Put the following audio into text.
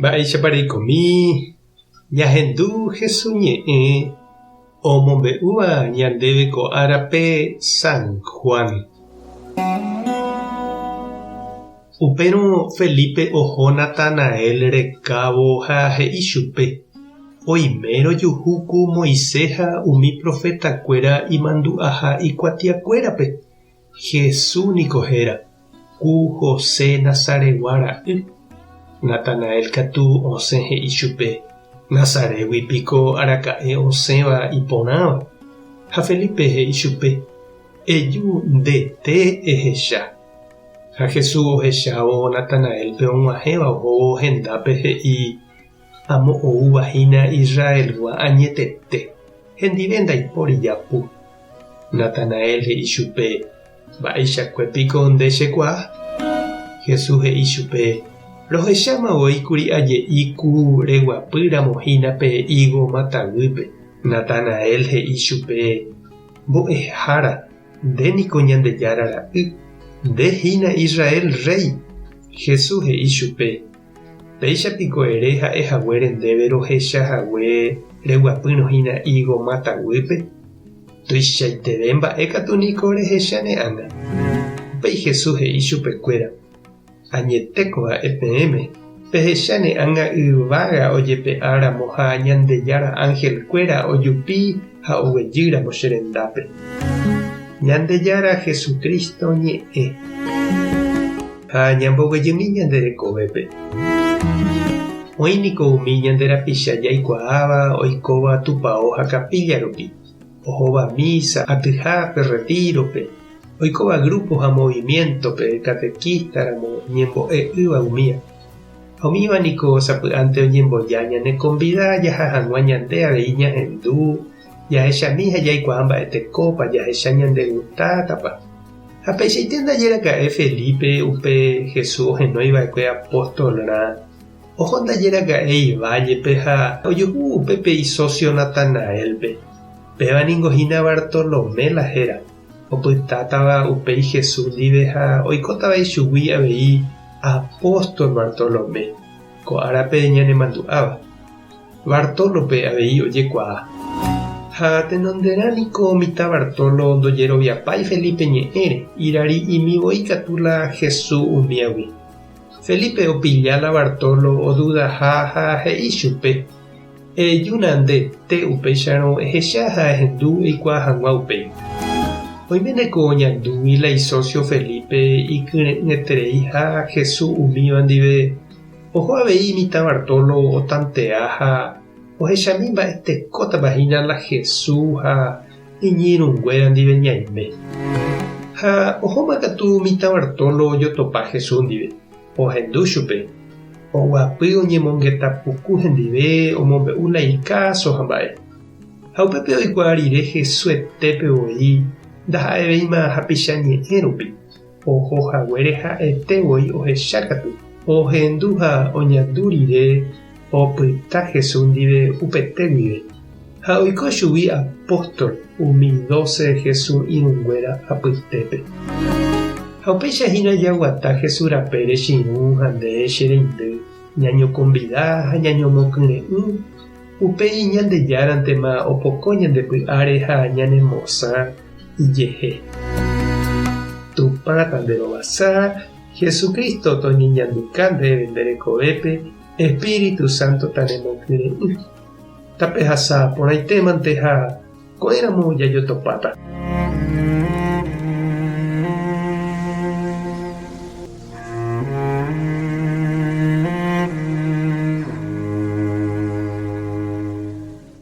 Mba'éichapa reikomi ñahendu Hesu ñe'ẽ omombe'úva ñandéve ko árape San Juan. Upérõ Felipe oho Natanael rekávo ha he'i chupe, Oime rojuhu ku Moisés ha umi profetakuéra imandu'aha ikuatiakuérape, Jesús niko héra, ku José Nazaretgua ra'y. Natanael katu osẽ he'i chupe, Nazarétgui piko araka'e osẽva iporãva? Ha Felipe he'i chupe, Eju ndete ehecha. Ha Jesús ohechávo Natanaélpe og̃uahẽva ohóvo hendápe he'i, Amo oúva hína Israelgua añetete, hendive ndaipóri japu. Natanael he'i chupe, Mba'eichakue piko nde chekuaa? Jesús he'i chupe, Rohecháma voi kuri aje'i ku reguapy ramo hína pe ígo mata guýpe. Natanael he'i chupe, Mbo'ehára, nde niko Ñandejára Ra'y, nde hína Israel Rréi. Jesús he'i chupe, Péicha piko ere ha'e haguére ndéve rohecha hague reguapýrõ hína ígo máta guýpe? Tuichaiteve mba'e katu niko rehecha ne ág̃a. Upéi Jesús he'i chupekuéra, Añetéko ha'e peẽme, pehecha ne ág̃a yvága ojepe'a ramo ha Ñandejára ánhelkuéra ojupi ha oguejy ramo che rendápe. Ñandejára Jesucristo ñe'ẽ. Ha ñamboguejymi ñande rekovépe. Oĩ niko umi ñande rapicha jaikuaáva oikóva tupao ha capilla rupi, ohóva misa, atyhápe, retiro-pe, oikóva grupo ha movimiento-pe, catequista ramo, ñembo'e'ỹva umía. Ha umíva niko sapy'ánte oñemboja ñane konvida jaha hag̃ua ñande avei ñahendu, jahechami ha jaikuaa mba'etekópa, jahecha ñandegustátapa. Ha peichaite ndaje raka'e Felipe upe Jesús ohenói va'ekue apóstolrã, oho ndaje raka'e ivállepe ha ojuhu upépe isósio Natanaélpe. Péva ningo hína Bartolomé la héra, opytátava upéi Jesús ndive ha oikótava ichugui avei apóstol Bartolomé, ko árape ñanemandu'áva. Bartólope avei ojekuaa. Ha tenonderã niko mitã Bartolo ndojeroviapái Felipe ñe'ẽre, irari'imi voi katu la Jesús umíagui. Felipe opilla la Bartolo odudaha ha he'i chupe, Ejúna ndete upéicharõ ehecha ha ehendu eikuaa hag̃ua upéi. Oiméne ko oñandúgui la isósio Felipe ikyre'ỹetereiha Jesús umíva ndive Oho avei mitã Bartolo otantea ha ohechami mba'etekótapa hína la Jesús ha iñirũnguéra ndive ñaime. Ha ohóma katu mitã Bartolo ojotopa Jesús ndive, ohendu chupe, oguapy oñemongeta puku hendive omombe'u la ikáso ha mba'e. Ha upépe oikuaa rire Jesuetépe voi ndaha'evéima hapicha ñe'ẽ rupi. Oho haguére ha'ete voi ohecha katu. Ohendu ha oñandu rire opyta Jesús ndive upete guive, ha oiko chugui apóstol umi dóse Jesús irũnguéra apytépe. Ha upéicha hína jaguata Jesús rapére che irũ ha nde che reindy, ñañokonvida ha ñañomokyre'ỹ, upéi Ñandejárantema opoko ñande py'áre ha ñanemosã ijehe. Tupã tanderovasa, Jesucristo toñeñanduka ndéve nde rekovépe, Espíritu Santo tanemokyre'ỹ. Tapehasa porãitémante ha ko'ẽramo jajotopáta.